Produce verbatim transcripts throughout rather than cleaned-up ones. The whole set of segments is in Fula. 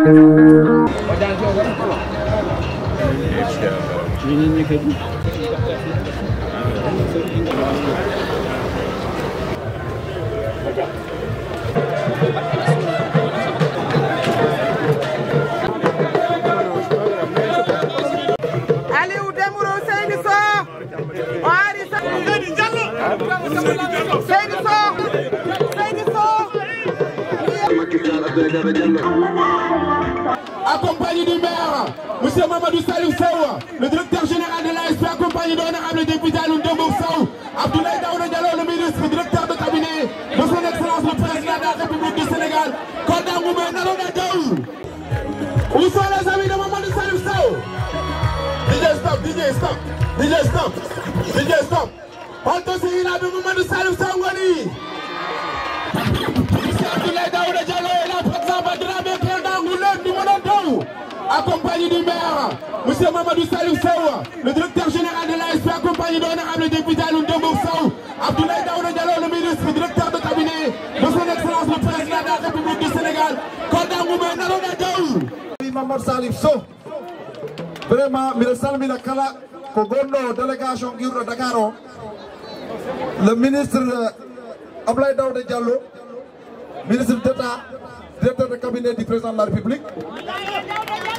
Aliou Dembourou, Seydi Sow. O ari Seydi Sow. Seydi Sow. Accompagné du maire, monsieur Mamadou Salif Sow, le directeur général de l'A S P, accompagné de l'honorable député Aliou Dembourou Sow, Abdoulaye Daouda Diallo, le ministre, directeur de cabinet de son excellence le président de la République du Sénégal. Kolda ngume, nalonga dow. Où sont les amis de Mamadou Salif Sow? D J, stop, D J, stop. D J, stop. D J, stop. Holto sehilaaɓe Mamadou Salif Sow ngoni? Monsieur Abdoulaye Daouda Diallo est là, président Badiraɓe, président Ngoulet, numéro deux, accompagné du maire, monsieur Mamadou Salif Sow, le directeur général de l'A S P, accompagné de l'honorable député Aliou Dembourou Sow, Abdoulaye Daouda Diallo, le ministre, directeur de cabinet de son excellence le président de la République du Sénégal. Kolda ngume, nalonga dow. Mamadou Salif Sow. Vraiment, mbiɗa salmina kala ko gonɗo délégation iwɗo Dakar o, le ministre, euh, Ablaye Daouda Diallo, ministre d'État, directeur de cabinet du président de la République.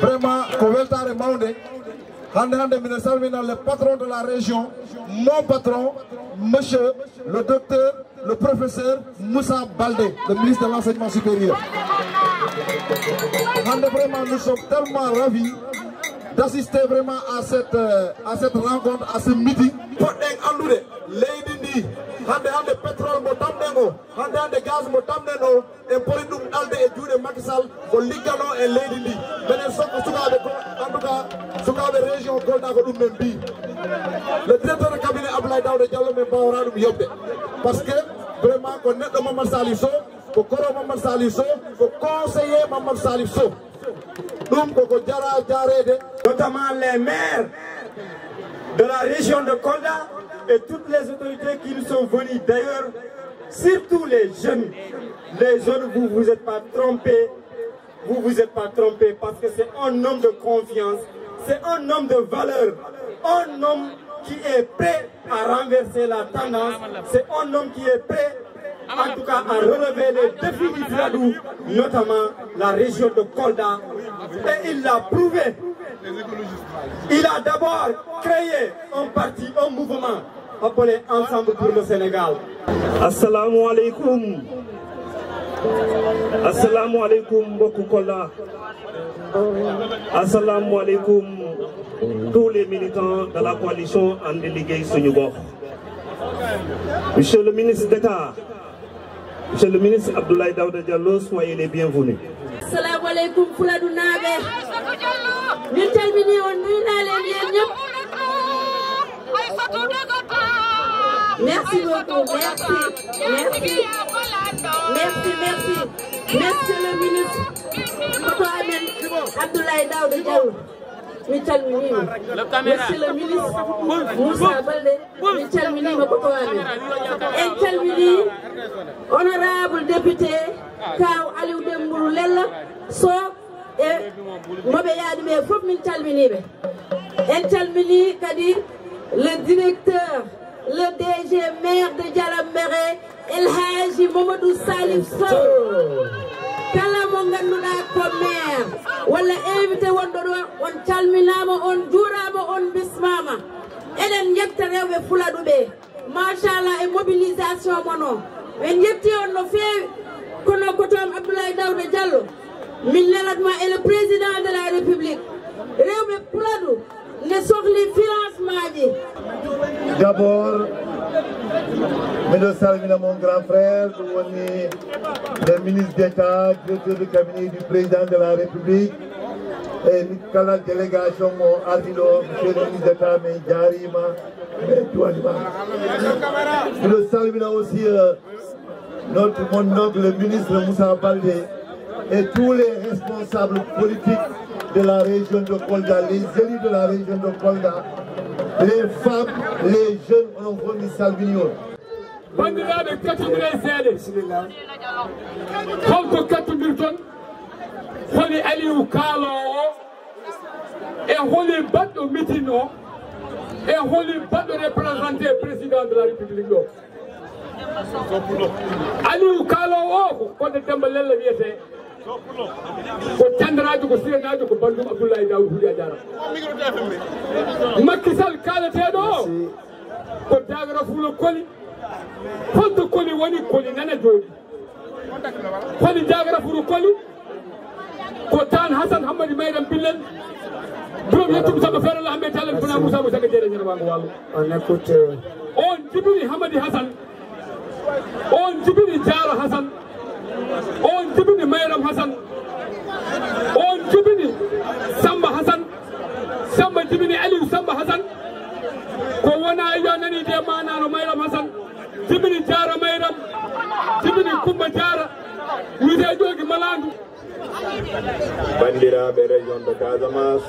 Vraiment, ko weltaare mawnde. Hannde, hannde, mbiɗa salmina le patron de la région, mon patron, monsieur le docteur le professeur Moussa Baldé, le ministre de l'Enseignement supérieur. Hannde, vraiment, nous sommes tellement ravis d'assister vraiment à cette, euh, à cette rencontre, à ce meeting. Poɗɗen anndude leydi ndi, hannde, hannde, pétrole mo tamɗen o, hannde, hannde, gaz mo tamɗen o, en poti ɗum ɗalde e juuɗe Macky Sall, ko liggano e leydi ndi. Minen sokko sukaaɓe ko, en tout cas, sukaaɓe région Kolda ko ɗum min mbii. Le directeur de cabinet Abdoulaye Daouda Diallo, min mbaawata ɗum yoɓde. Parce que vraiment ko neɗɗo Mamadou Salif Sow, ko koro Mamadou Salif Sow, ko conseiller Mamadou Salif Sow. Ɗum ko ko jara jaareede. Notamment les maires de la région de Kolda et toutes les autorités qui nous sont venues d'ailleurs, surtout les jeunes. Les jeunes, vous vous êtes pas trompés, vous vous êtes pas trompés parce que c'est un homme de confiance, c'est un homme de valeur, un homme qui est prêt à renverser la tendance, c'est un homme qui est prêt en tout cas à relever les défis du Fuladu, notamment la région de Kolda. Et il l'a prouvé. Il a d'abord créé un parti, un mouvement appelé Ensemble pour le Sénégal. Assalamu alaikum. Assalamu alaikum, mbokku Kolda. Assalamu alaikum, tous les militants de la coalition Ànd Liggéey Suñu Gox. Monsieur le ministre d'État, Monsieur le ministre Abdoulaye Daouda Diallo, soyez les bienvenus. Assalamu alaikum, Fuladunaaɓe. Min calmini on, nuynaa leen yéen ñëpp. Merci beaucoup, merci, merci, merci, merci. Monsieur le ministre, koto amen Abdoulaye Daouda Diallo. Mi calminiima. Monsieur le ministre Moussa Baldé, mi calminiima koto amen. En calminii honorable député Kaaw Aliou Dembourou Lella Sow e moɓe yaadi ɓe fof, min calminii ɓe. En calminii kadi le directeur, le D G maire de Dialembéré, El Hadji Mamadou Salif Sow. Kala mo ngannduɗaa ko maire walla invité wonɗo ɗo, on calminaama, on njuuraama, on mbismaama. Eɗen njetta rewɓe Fuladu ɓe, machallah, e mobilisation mon o. Min njetti on no feewi. Kono koto am Abdoulaye Daouda Diallo, min nelat ma e le président de la République. Rewɓe Fuladu ne sohli financement ji. D'abord, miɗo salmina mon grand frère, ɗum woni le ministre d'État, directeur de cabinet du président de la République, e kala délégation mo ardi ɗo, monsieur le ministre d'État, min jaarima, min juwanima. Miɗo salmina aussi, euh, notre, mon oncle, le ministre Moussa Baldé, et tous les responsables politiques de la région de Kolda, les élus de la région de Kolda, les femmes, les jeunes, onon fof mi salmini on. Banndiraaɓe, kattondiren seeɗa. Holko kattondirton? Holi Ali Kaaloowo e holi baɗɗo mitin o, e holi baɗɗo représenté président de la république ɗo? Aliou kaaloowo o ko Kodde Demba Lella wiyetee, ko candaraajo, ko sirenaajo, ko banndum Abdoulaye Daoud Houdia Diarra. Macky Sall kaalateeɗo o ko Daagara Fulo Koli. Holto Koli woni? Koli nana jooɗi. Koli Daagara Fulo Koli. Ko taan Hasan Hammadi Mayram Billel. Burom yettum sama feere la hambe talen fana Musa Musa ka jere jere wango walo. On écoute. On jibini Hamadi Hasan. On jibini Jaara Hasan. On jibini Mayram Hasan. On jibini Samba Hasan. Samba jibini Aliou Samba Hasan. Ko wona yo nani de manano Mayram Hasan. Jibini Jaara Mayram. Jibini Kumba Jaara. Wite jogi malandu. Banndiraaɓe région de Casamance,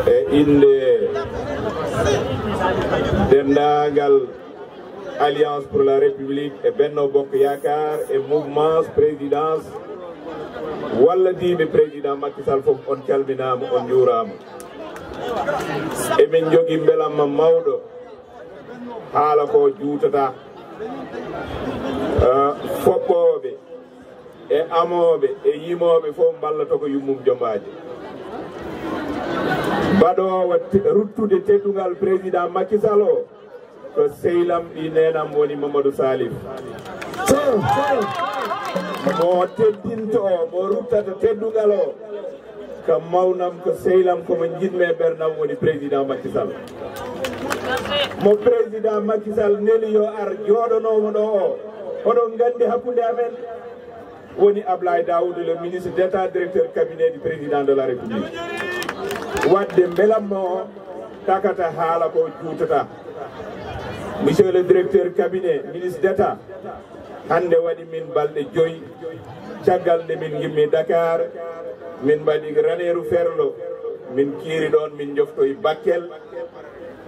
e innde denndaangal Alliance pour la République e Benno Bokk Yaakaar e mouvance présidence wallodiiɓe président Macky Sall fof, on calminaama, on njuuraama. Emin njogii mbelamma mawɗo, haala ko juutataa. Ah, foɓɓooɓe e amooɓe e yimooɓe fof mballata ko yummum jombaajo. Mbaɗoowo te-, ruttude teddungal président Macky Sall o, ko sehil am ɓii neenam woni Mamadou Salif. Mo teddinto o, mo ruttata teddungal o, ko mawnam, ko sehil am, ko mo njiɗmi e ɓernam woni président Macky Sall. Mo président Macky Sall neli yo ar jooɗonoomo ɗo o, oɗon nganndi hakkunde amen, woni Ablaye Daoud, le ministre d'État, directeur cabinet du président de la République. Wadde mbelamma o takata, haala ko juutata. Monsieur le directeur cabinet, ministre d'État, hannde waɗi min balɗe joyi, caggal nde min ngimmi Dakar, min mbaɗi Raneeru Ferlo, min kiiri ɗoon, min njoftoyi Bakkel,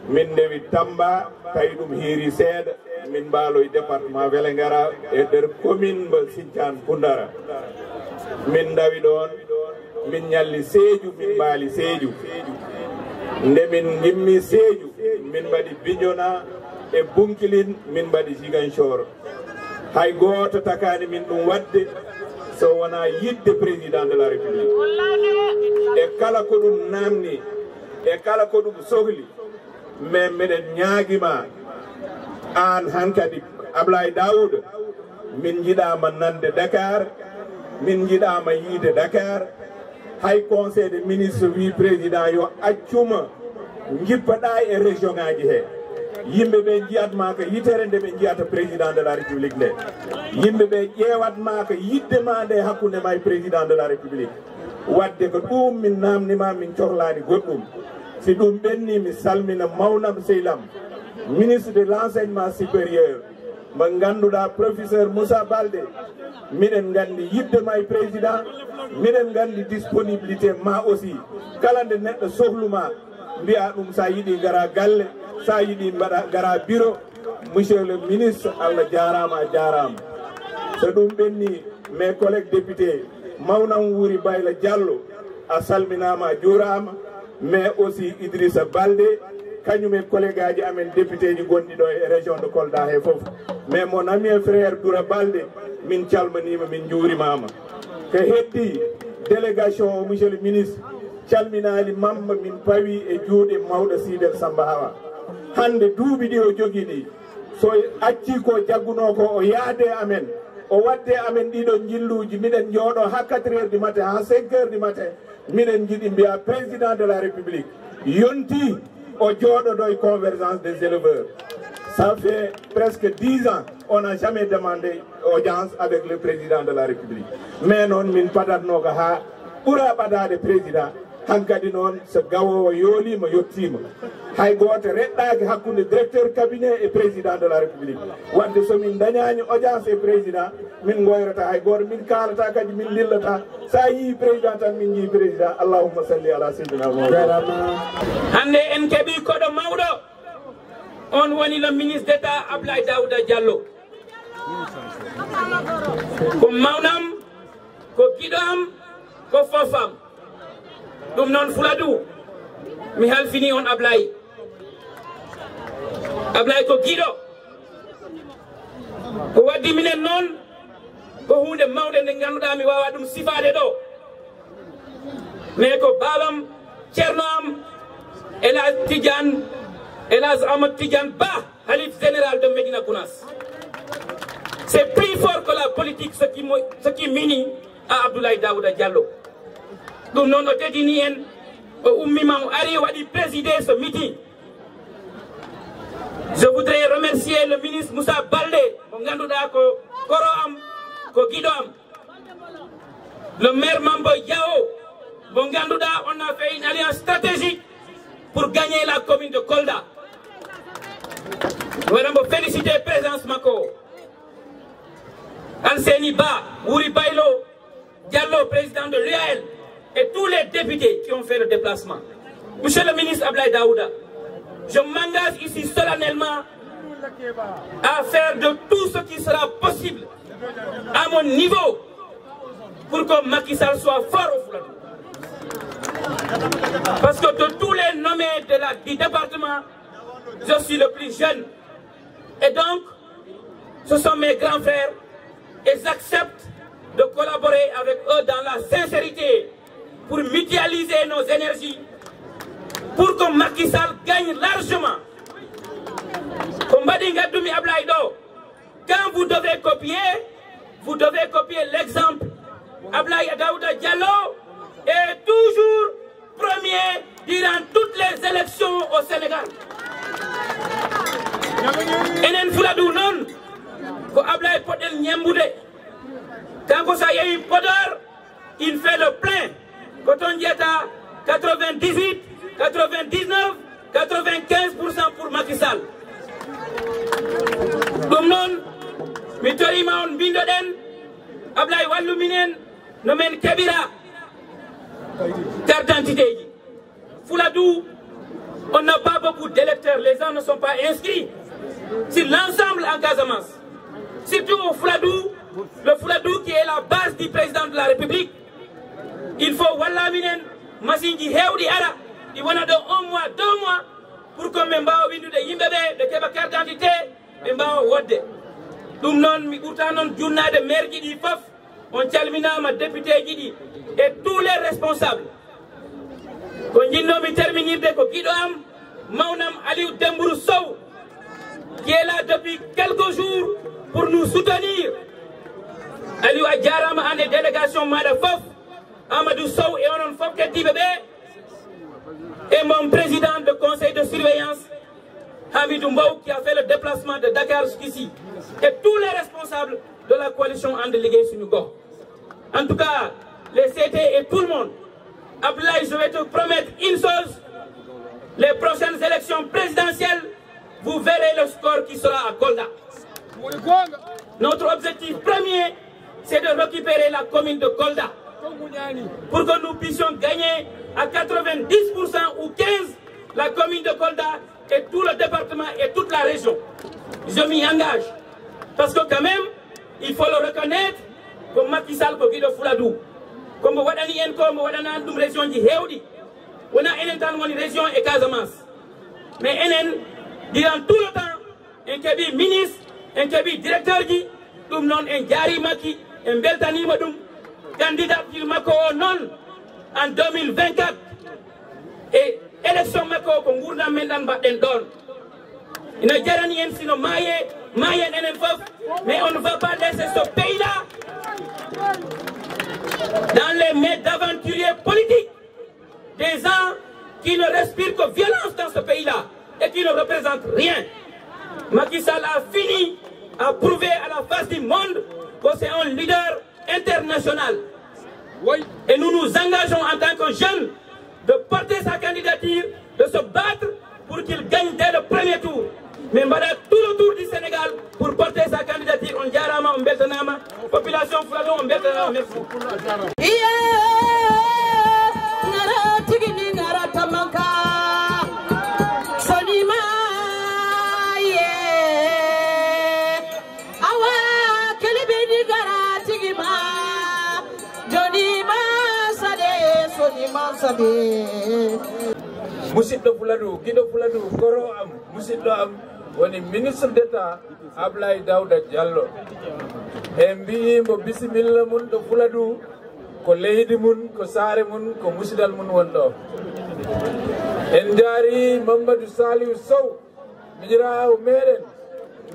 min ndewi Tamba, tawi ɗum hiiri seeɗa, min mbaaloyi département Vélingara e nder commune mbo Sinthiane Koundara. Min ndawi ɗoon, min ñalli Sédhiou, min mbaali Sédhiou. Nde min ngimmi Sédhiou, min mbaɗi Bignona e Bounkiling, min mbaɗi Ziguinchor. Hay gooto takaani min ɗum waɗde so wonaa yiɗde président de la République. E kala ko ɗum naamni, e kala ko ɗum sohli, mais mbeɗen ñaagii ma, aan hankadi, Ablaye Daouda, min njiɗaama nande Dakar, min njiɗaama yiide Dakar. Hay conseil de ministre wi président yo accuma, njippaɗaa e région ngaaji he. Yimɓe ɓe njiyat ma ko yitere nde ɓe njiyata président de la république nde. Yimɓe ɓe ƴeewat ma ko yiɗde ma nde hakkunde ma e président de la république. Wadde ko ɗum min naamni ma, min cohlaani goɗɗum. Si ɗum ɓenni, mi salmina mawnam sehil am, ministre de l'enseignement supérieur, mo ngannduɗaa, professeur Moussa Baldé, miɗen nganndi yiɗde ma e président, miɗen nganndi disponibilité ma aussi. Kala nde neɗɗo sohlu ma, mbiya ɗum, sa yiɗi ngara galle, sa yiɗi mbaɗa, ngara bureau. Monsieur le ministre, Allah jaaraama, a jaaraama. So ɗum ɓenni, mes collègues députés, mawnam Wuri Bayla Diallo, a salminaama, a juuraama. Mais aussi Idrissa Baldé, kañum e collègue aji amen député ji gonɗi ɗo e région de Kolda he fof. Mais mon ami et frère Doura Baldé, min calmaniima, min njuurimaama. Ko heddi délégation o, monsieur le ministre, calminaali Mamma, min pawi e juuɗe mawɗo Sidel Samba Awa. Hannde duuɓi ɗi o jogii ɗi, so accii ko jaggunoo ko, o yaade amen, o wadde amen ɗiɗo njilluuji, miɗen njooɗo haa quatre heures du matin, haa cinq heures du matin, miɗen njiɗi mbiya président de la république yonti o jooɗodo e convergence des éleveurs. Ça fait presque dix ans, on n'a jamais demandé audience avec le président de la république. Mais noon min padatno ko haa ɓura ɓadaade président. Hankadi noon, so gawoowo yooliima, yettiima, hay gooto reɗɗaaki hakkunde directeur cabinet e président de la république. Wadde so min ndañaani audience e président, min ngoyrata hay gooto, min kaalata kadi, min lillata. Sa yii président tan, min njii président. Allahumma salli ala sayyidina Muhammad. Hannde en keɓii koɗo mawɗo, on woni le ministre d'État Ablaye Daouda Diallo. Ko mawnam Ko giɗo am, ko fof am. Ɗum noon, Fuladu, mi halfini on Ablaye. Ablaye ko giɗo. Ko waddi minen noon, ko huunde mawnde nde ngannduɗaa mi waawaa ɗum sifaade ɗo. Mais ko baabam, ceerno am, El Hadj Tidiane, El Hadj Amadou Tidiane Ba, Khalif général de Médina Gounass. C'est plus fort que la politique, ce qui mo-, ce qui m'unit à Abdoulaye Daouda Diallo. Ɗum noon o teddini en, o ummima, o ari, o waɗi présider ce meeting. Je voudrais remercier le ministre Moussa Baldé, mo ngannduɗaa ko koro am, ko giɗo am. Le maire Mambo Diaw, mo ngannduɗaa on a fait une alliance stratégique pour gagner la commune de Kolda. Voilà, mo féliciter présence makko. Anseni Ba, Wuri Baylo, Diallo, président de l'U A L, et tous les députés qui ont fait le déplacement. Monsieur le ministre Ablaye Daouda, je m'engage ici solennellement à faire de tout ce qui sera possible à mon niveau pour que Macky Sall soit fort au Fouladou. Parce que de tous les nommés de la, du département, je suis le plus jeune. Et donc, ce sont mes grands frères et j'accepte de collaborer avec eux dans la sincérité pour mutualiser nos énergies pour que Macky Sall gagne largement. Ko mbaɗi ngaddumi Ablaye ɗo, quand vous devez copier, vous devez copier l'exemple. Ablaye Daouda Diallo est toujours premier durant toutes les élections au Sénégal. Enen Fuladu noon, ko Ablaye poɗɗen ñembude. Kanko, so a yehi Podor, il fait le plein. Ko toon njiyata quatre-vingt-dix-huit, quatre-vingt-dix-neuf, quatre-vingt-quinze pour cent pour Macky Sall. Ɗum noon, mi toriima on, mbinndoɗen, Ablaye, wallu minen no men keɓira carte d'identité ji. Fuladu, on n'a pas beaucoup d'électeurs. Les gens ne sont pas inscrits sur l'ensemble en Casamance. Surtout au Fuladu, le Fuladu qui est la base du président de la République. Il faut walla minen machine ji heewɗi ara, ɗi wona ɗo un mois, deux mois, pour que min mbaawa winndude yimɓe ɓe, ɓe keɓa carte d'identité, ɓe mbaawa woɗde. Ɗum noon, mi ɓurta noon junnaade maire ji ɗi fof. On calminaama, député ji ɗi et tous les responsables. Ko njinnoomi terminirde ko giɗo am, mawnam Aliou Dembourou Sow, qui est là depuis quelques jours pour nous soutenir. Aliou, a jaaraama, aan e délégation maaɗa fof, Amadou Sow e onon fof keddiiɓe ɓe, et mon président de conseil de surveillance, Hamidou Mbow, qui a fait le déplacement de Dakar jusqu'ici, et tous les responsables de la coalition And Liggéey Suñu Gox. En tout cas, les C T et tout le monde, Abdoulaye, je vais te promettre une chose, les prochaines élections présidentielles, vous verrez le score qui sera à Kolda. Notre objectif premier, c'est de récupérer la commune de Kolda pour que nous puissions gagner à quatre-vingt-dix pour cent ou quinze la commune de Kolda et tout le département et toute la région. Je m'y engage. Parce que quand même, il faut le reconnaître, ko Macky Sall ko giɗo Fuladu. Ko mbo waɗani en ko, mbo waɗanaani ɗum région ji heewɗi. Wona enen tan woni région e Casamance. Mais enen, durant tout le temps, en keɓi ministre, en keɓi directeur ji, ɗum noon en jaari Macky, en mbeltaniima ɗum. Candidature makko o noon, en deux mille vingt-quatre, e élection makko o, ko nguurndam men ɗam mbaɗɗen ɗoon. Ina jarani en, sino maaye, maayen enen fof, mais on ne va pas laisser ce pays-là dans les mains d'aventuriers politiques, des gens qui ne respirent que violence dans ce pays-là et qui ne représentent rien. Macky Sall a fini, a prouvé à la face du monde que c'est un leader international. Et nous nous engageons en tant que jeunes de porter sa candidature, de se battre pour qu'il gagne dès le premier tour. Min mbaɗa tout le tour du Sénégal pour porter sa candidature. On jaaraama, on mbeltanaama. Population Fuladu, on mbeltanaama. Merci. Iye, ngara tigi ni ngara tamanka. Sonima, iye. Awa, kelebi ni ngara tigi ma. Imam Sabi. Musidɗo Fuladu, giɗo Fuladu, koro am, musidɗo am, woni ministre d'État Ablaye Daouda Diallo. En mbiyi mbo bisimilla mun ɗo Fuladu, ko leydi mun, ko saare mun, ko musidal mun won ɗo. En njaari Mamadou Saliou Sow, miñiraawo meɗen,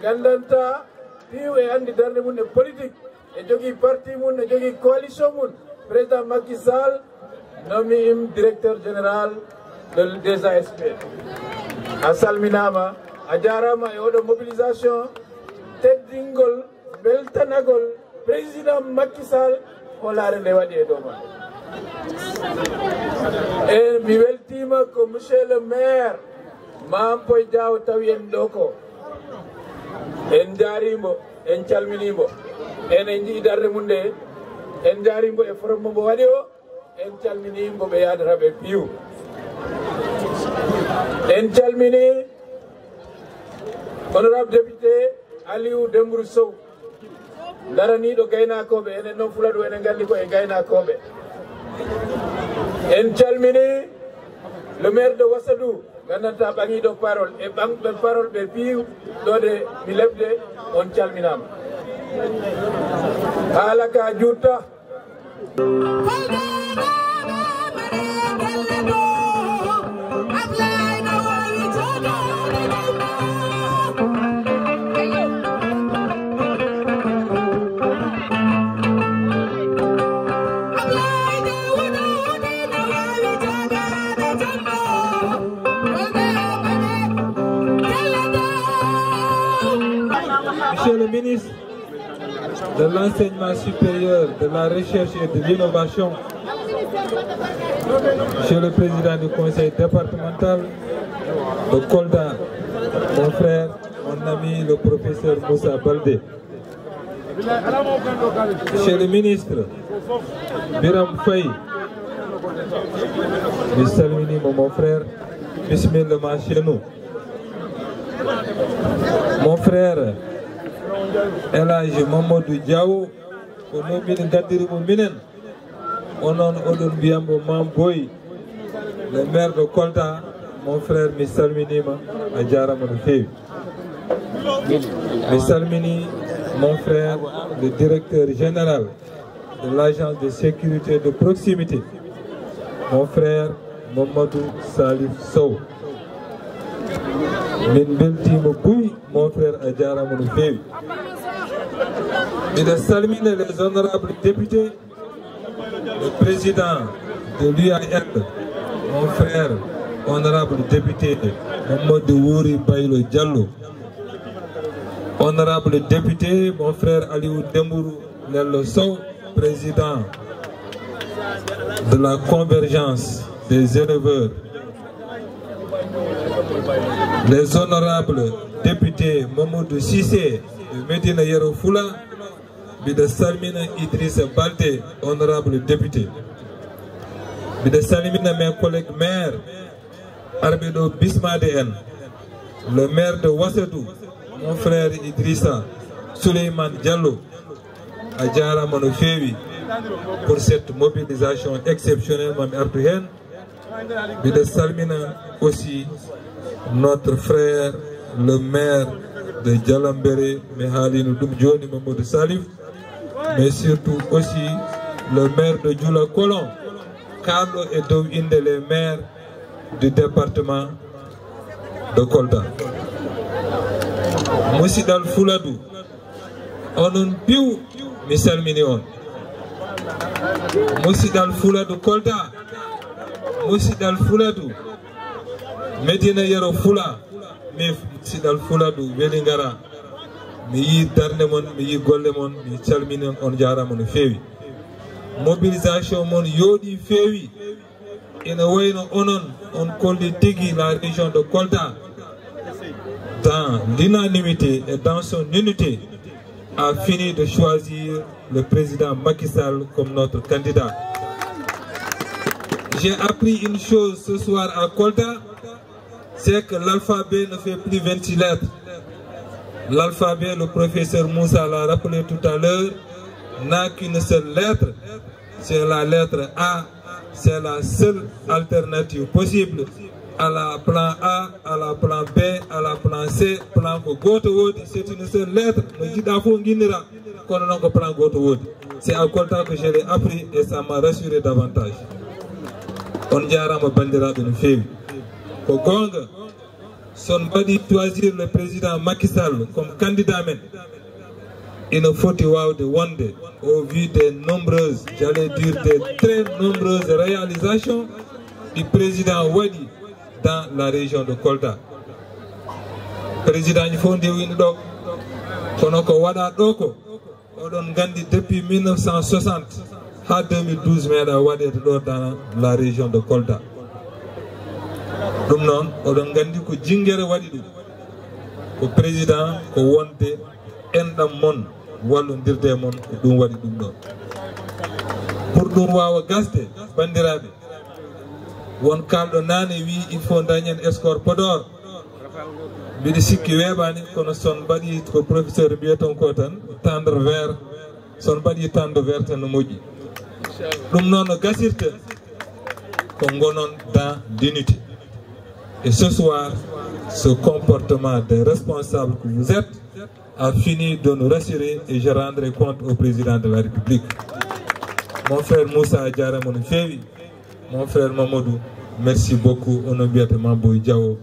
gandanta piiw e andi darnde mun e politique, e jogii parti mun, e jogii coalition mun. Président Macky Sall nomi im directeur général de, des A S P. A salminaama, a jaaraama e oɗo mobilisation teddingol, beltanagol président Macky Sall, hoolaare nde waɗi e dow ma. E mi weltiima ko monsieur le maire Mampoy Diaw tawi en ɗo ko. En njaarimo, en calminimo. Enen njiɗi darde mum nde, en njaarimo e forom mo waɗi o. En calmini mbo ɓe yaadata ɓe piiw. En calmini honorable député Aliou Dembourou Sow, daraniiɗo gaynakooɓe. Enen noon Fuladu, enen nganndi ko e gaynakooɓe. En calmini le maire de Wassadou, nganndantaa ɓaŋiiɗo parole, e ɓaŋɓe parole ɓe piiw ɗo de mi leɓde, on calminaama. Haala ka juutta. Monsieur le ministre de l'Enseignement supérieur, de la Recherche et de l'Innovation, Monsieur le Président du Conseil départemental de Kolda, mon frère, mon ami, le professeur Moussa Baldé, Monsieur le ministre Biram Faye, mi salminima, mon frère, bismillah ma chez nous. Mon frère El Hadji Mamadou Diaw, ko noon min ngaddiri mo minen. Onon oɗon mbiyambo Mam Boy, le maire de Kolda. Mon frère, mi salminima, a jaarama no feewi. Mi salmini mon frère, le directeur général de l'agence de sécurité de proximité, mon frère Mamadou Salif Sow. Min mbeltima buy, mon frère, a jaarama no feewi. Miɗa salmina les honorables députés, le président de l'U A L, mon frère, honorable député Mamadou Wuri Baylo Diallo, honorable député, mon frère Aliou Dembourou Lello Sow, président de la convergence des éleveurs, les honorables députés Mamadou Cissé de Médina Yoro Fula, mbiɗa salmina Idrissa Baldé, honorable député. Mbiɗa salmina mes collègues maires, arɓe ɗo bismade en, le maire de Wassadou, mon frère Idrissa Souleymane Diallo, a jaarama no feewi pour cette mobilisation exceptionnelle, mami artu heen. Mbiɗa salmina aussi notre frère, le maire de Dialambéré, mi haalino ɗum jooni, Mamadou Salif, mais surtout aussi le maire de Djoula Colon, kaalɗo e dow innde les maires du département de Kolda. Musidal Fuladu, onon piw, mi salmini on. Musidal Fuladu Kolda, musidal Fuladu Médina Yoro Fula, mi musidal Fuladu Weli Ngara. Mi yii darnde mon, mi yii golle mon, mi calmini on, on jaarama no feewi. Mobilisation mon yooɗi feewi. Ina wayno onon, on kolli tigi la région de Kolda, dans l'unanimité et dans son unité, a fini de choisir le président Macky Sall comme notre candidat. J'ai appris une chose ce soir à Kolda, c'est que l'alphabet ne fait plus vingt-six lettres. L'alphabet, le professeur Moussa l'a rappelé tout à l'heure, n'a qu'une seule lettre, c'est la lettre A. C'est la seule alternative possible. Alaa plan A, alaa plan B, alaa plan C. Plan ko gooto woodi, c'est une seule lettre. No njiɗɗaa fof nginnira, kono noon ko plan gooto woodi. C'est à Kolda que je l'ai appris et ça m'a rassuré davantage. On njaaraama banndiraaɓe no feewi. Ko goonga, so on mbaɗii choisir le président Macky Sall comme candidat men, ina foti waawde wonde, au vu des nombreuses, j'allais dire des très nombreuses réalisations ɗi président waɗi dans la région de Kolda. Président ji fof ndewino ɗo, kono ko waɗaa ɗo ko, oɗon nganndi depuis mille neuf cent soixante haa deux mille douze meeɗa waɗeede ɗo dans la région de Kolda. Ɗum noon, oɗon nganndi ko jinngere waɗi ɗum. Ko président, ko wonde enɗam mon, wallondirde e mon, ko ɗum waɗi ɗum ɗon. Pour ɗum waawa gasde, banndiraaɓe, won kaalɗo naane wi il faut dañen score Podor. Mbiɗa sikki weeɓaani, kono so on mbaɗii ko professeur mbiyaton ko tan, tendre vers, so on mbaɗii tendre vers tan no moƴƴi. Ɗum noon no gasirta ko ngonon dans l'unité. Et ce soir, ce comportement de responsable que vous êtes a fini de nous rassurer et je rendrai compte au président de la République. Mon frère Moussa, a jaaraama no feewi. Mon frère Mamadou, merci beaucoup. Onon mbiyata Mamboy Diawo.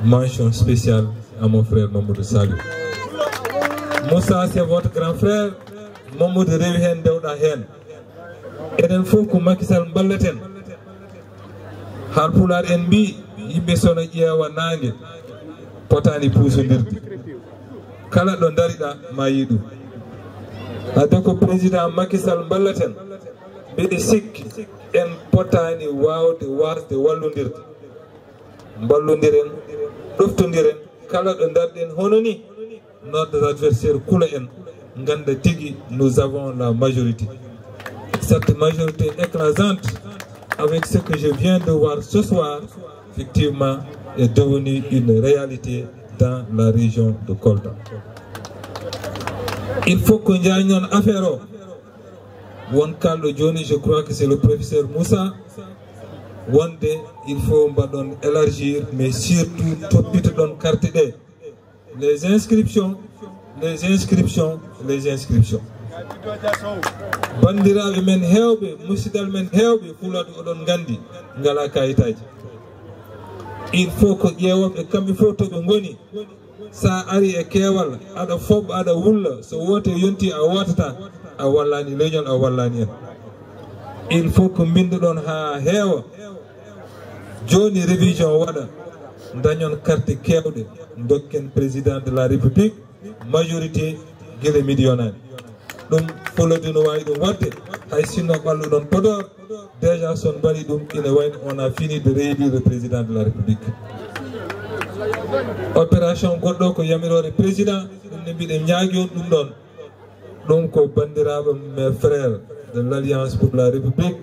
Mention spéciale à mon frère Mamadou Salou. Moussa, c'est votre grand frère. Mamadou rewi heen, ndewɗaa heen. Enen fof ko Macky Sall mballaten. Haalpulaar en mbii, yimɓe so no ƴeewa naange, potaani puusondirde. Kala ɗo ndariɗaa, ma yii ɗum. Hade ko président Macky Sall mballaten, mbiɗa sikki en potaani waawde, waasde wallondirde. Mballondiren, ɗoftondiren, kala ɗo ndarɗen hono ni, nos adversaires kula en, ngannda tigi, nous avons la majorité. Cette majorité écrasante, avec ce que je viens de voir ce soir, effectivement, est devenue une réalité dans la région de Kolda. Il faut que njañon affaire o. Won kaalɗo jooni, je crois que c'est le professeur Moussa, wonde il faut mbaɗon élargir, mais surtout toppitoɗon carte ɗe. Les inscriptions, les inscriptions, les inscriptions. Banndiraaɓe men heewɓe, musidal men heewɓe, Fuladu oɗon nganndi, ngalaa kayitaaji. Il faut ko ƴeewooɓe kamɓe fof to ɓe ngoni. Sa ari e keewal, aɗa foɓ, aɗa wulla, so woote yonti a wootata, a wallaani leñol, a wallaani en. Il faut ko mbinnduɗon haa heewa. Jooni révision waɗa, dañon carte keewɗe, dokken président de la République majorité gila miɗi yonaani. Ɗum Fuladu no waawi ɗum waɗde, hay sinno ɓalluɗon Podor, déjà so on mbaɗi ɗum, ina wayno on a fini de réélire le président de la République. Opération goɗɗo ko yamiroore président, ɗum ne mbiɗen ñaagi on ɗum ɗon. Ɗum ko banndiraaɓe, mes frères de l'Alliance pour la République,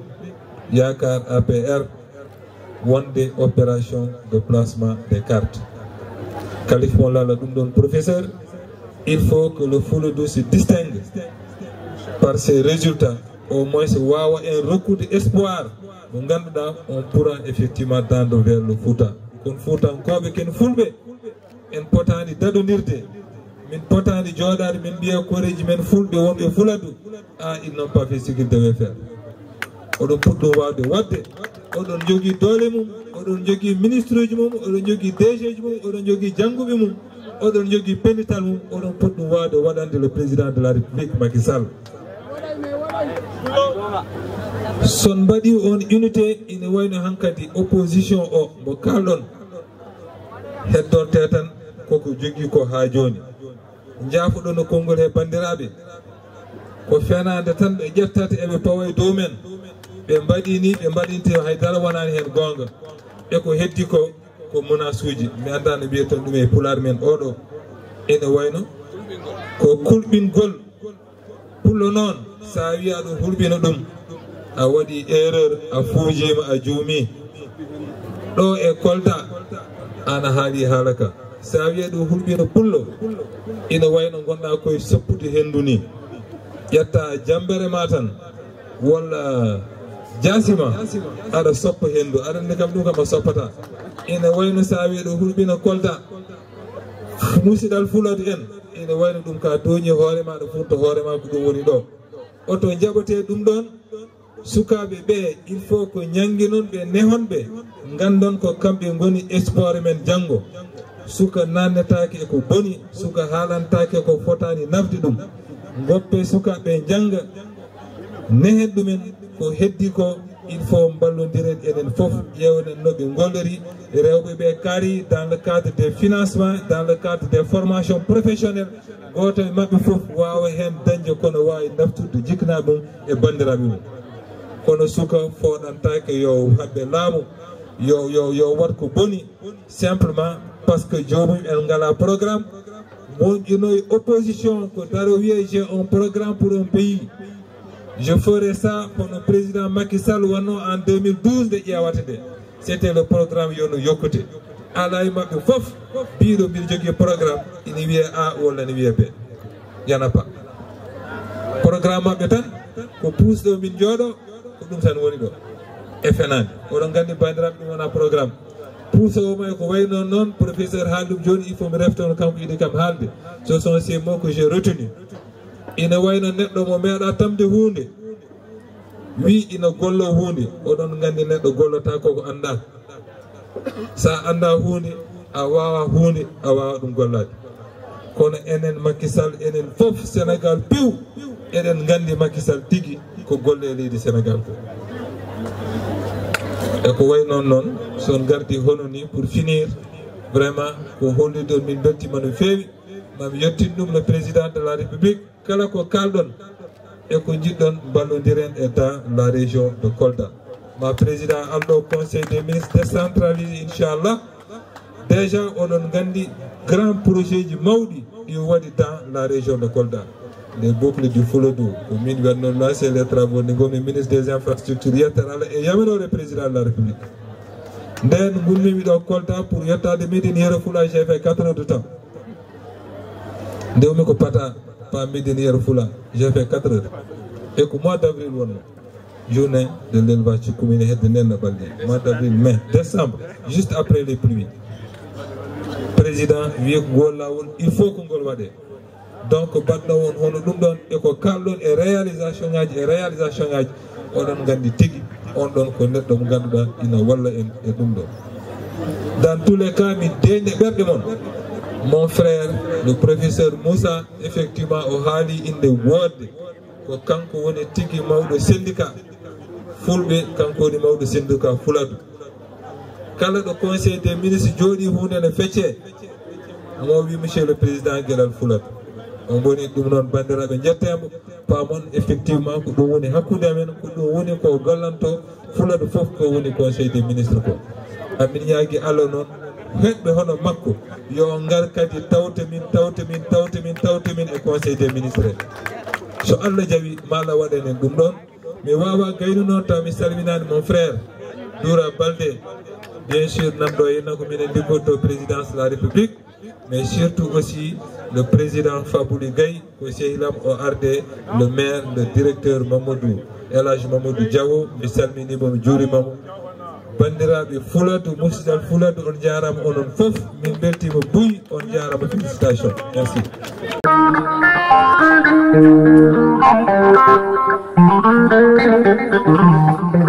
Yaakaar A P R, wonde opération de placement des cartes. Kalif mo lala ɗum ɗon, professeur, il faut que le Fuladu se distingue par ses résultats, au moins waawa en rokkude espoir mo ngannduɗaa on pourra effectivement tendre vers le Fouta. Kono Fuutankooɓe ken Fulɓe, en potaani daɗondirde, min potaani jooɗaade min mbiya koreeji men Fulɓe wonɓe Fuladu, ah, ils n'ont pas fait ce qu'ils devaient faire. Oɗon poti ɗum waawde waɗde. Oɗon njogii doole mum, oɗon njogii ministre uji mum, oɗon njogii D G ji mum, oɗon njogii jannguɓe mum, oɗon njogii pellital mum, oɗon poti ɗum waawde waɗande le président de la République, Macky Sall. So on mbaɗii on unité, ina wayno hankadi opposition o mbo kaalɗon, heddorte tan koko jogii ko haa jooni. Njaafoɗon no konngol he, banndiraaɓe. Ko fenaande tan ɓe ƴettata, eɓe pawa e dow men. Ɓe mbaɗi ni, ɓe mbaɗinte, hay dara wonaani heen goonga. E ko heddi ko, ko menace uji. Mi anndaa no mbiyeten ɗum e pulaar men oɗo. Ene wayno ko kulɓingol. Pullo noon, so a wiyi aɗa hulɓina ɗum, a waɗi erreur, a fuujiima, a juumii. Ɗo e Kolda, aan a haali haala ka. So a wiyi aɗa hulɓina pullo, ina wayno ngonɗaa koye soppude henndu ni. Ƴetta jammbere ma tan, walla Jaasima, aɗa soppa henndu, aɗa anndi kam ɗum kam a soppata. Ina wayno so a wiya ɗo hulɓina Kolda, musidal Fuladu en, ina wayno ɗum ka tooñi hoore ma, aɗa funta hoore ma, ko ɗum woni ɗo. Oto jaɓate ɗum ɗon, sukaaɓe ɓe, il faut ko ñannginon ɓe, nehon ɓe, nganndon ko kamɓe ngoni espoir men janngo. Suka naannetaake e ko boni, suka haalantaake ko fotaani nafde ɗum. Ngoppe sukaaɓe njannga, nehen ɗumen, ko heddi ko, il faut mballondiren enen fof, ƴeewen no ɓe ngollori, rewɓe ɓe kaari dans le cadre des financements, dans le cadre des formations professionnelles, gooto e maɓɓe fof waawa heen dañde kono waawi naftude jiknaaɓe mum e banndiraaɓe mum. Kono suka fooɗantaake yo haɓɓe laamu, yo, yo, yo waɗ ko boni, simplement parce que joomum en ngala programme. Moƴƴunoy opposition ko daro wiye j'ai un programme pour un pays. Je ferai ça kono président Macky Sall wonno en deux mille douze nde ƴeewata nde. C'était le programme yo no yokkute. Alaa e maɓɓe fof biiɗo mbiɗa jogii programme ina wiye A walla ina wiye B. Yana pas. Programme maɓɓe tan ko puusɗo min jooɗo, ko ɗum tan woni ɗo. E fenaande. Oɗon nganndi banndiraaɓe ɗum wona programme. Puusoowo ma e ko wayi noon noon, professeur haali ɗum jooni, il faut mi refta no kanko yiɗi kam haalde. Ce sont ces mots que j'ai retenu. Ina wayno neɗɗo mo meeɗa tamde huunde. Wi ina gollo huunde, oɗon nganndi neɗɗo gollata koko annda. Sa annda huunde, a waawa huunde, a waawa ɗum gollaade. Kono enen Macky Sall, enen fof Sénégal piw, eɗen nganndi Macky Sall tigi ko golle e leydi Sénégal ko. E ko wayi noon noon, so on ngardi hono ni pour finir, vraiment ko hollirde on min beltima no feewi. Mami yettin ɗum le président de la République. Kala ko kalɗon e ko njiɗɗon, mballondiren e dans la région de Kolda. Ma président alɗo conseil des ministres décentralisé, inchallah. Déjà, oɗon nganndi grand projet ji mawɗi ɗi waɗi dans la région de Kolda. Les boucles du Fuladu, ko min waɗno lancé les travaux, ni ngomi ministre des infrastructures, yettere Allah e yamiroore président de la République. Nden ngummiimi ɗo Kolda pour yettaade Médine Yero Fula, j'ai fait quatre heures de temps. Ndewmi ko Pata, pas Médine Yero Fula, j'ai fait quatre heures. Et ko mois d'avril wonno, journée de l'élevage, ci commune hedde nenna balɗe. Mois d'avril, mai, décembre, juste après les pluies. Président wi ko ngol laawol, il faut ko ngol waɗe. Donc baɗɗo on hono ɗum ɗon e ko kalɗon e réalisation ngaji e réalisation ngaji, oɗon nganndi tigi on ɗon ko neɗɗo mo ngannduɗaa ina walla en e ɗum ɗon. Dans tous les cas, mi deeƴna ɓerɗe mon. Mon frère, le professeur Moussa, effectivement, o haali innde woodde. Ko kanko woni tigi mawɗo syndicat Fulɓe, kanko woni mawɗo syndicat Fuladu. Kala ɗo conseil des ministres jooɗi, huunde ne feccee, mo wi monsieur le président Gelal Fuladu. On mboni ɗum noon, banndiraaɓe, njetteemo, paamon effectivement ko ɗum woni hakkunde amen, ko ɗum woni ko gollanto Fuladu fof, ko woni conseil des ministres ko. Amin ñaagi Allah noon, heɓɓe hono makko, yo on ngar kadi tawte min, tawte min, tawte min, tawte min e conseil des ministres. So Allah jawi, ma Allah waɗan en ɗum ɗon. Mi waawa gaynude noon taw mi salminaani mon frère Doura Baldé, bien sûr, nanɗo e nako minen liggotto présidence de la République, mais surtout aussi le président Fabouli Gaye, ko sehilam o arde, le maire, le directeur Mamadou, El Hadj Mamadou Diawo, mi salmini mo, mi juurima mo. Banndiraaɓe Fuladu, musidal Fuladu, on njaaraama onon fof, min mbeltiima buy, on njaaraama, félicitation. Merci.